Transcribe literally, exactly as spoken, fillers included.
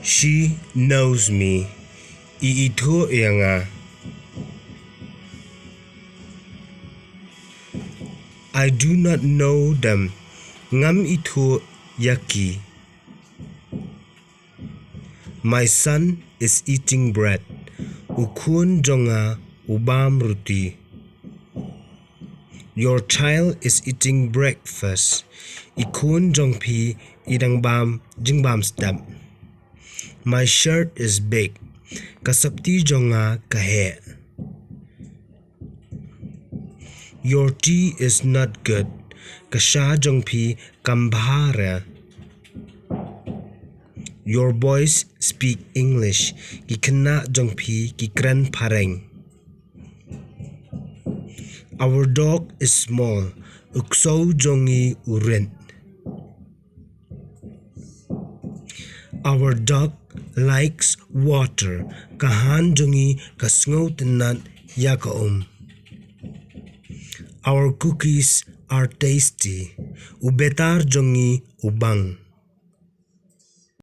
She knows me. I ithuh ïa nga. I do not know them. Ngam ithuh ïa ki. My son is eating bread. U khun jong nga u bam ruti. Your child is eating breakfast. I khun jong phi i dang bam jingbam step. My shirt is big. Ka sopti jong nga ka heh. Your tea is not good. Ka sha jong phi kam bha re. Your boys speak English. Ki khynnah jong phi ki kren phareng. Our dog is small. U ksew jong ngi u rit. Our dog likes water. Ka han jong ngi ka sngewtynnat ïa ka um. Our cookies are tasty. U betar jong ngi u bang.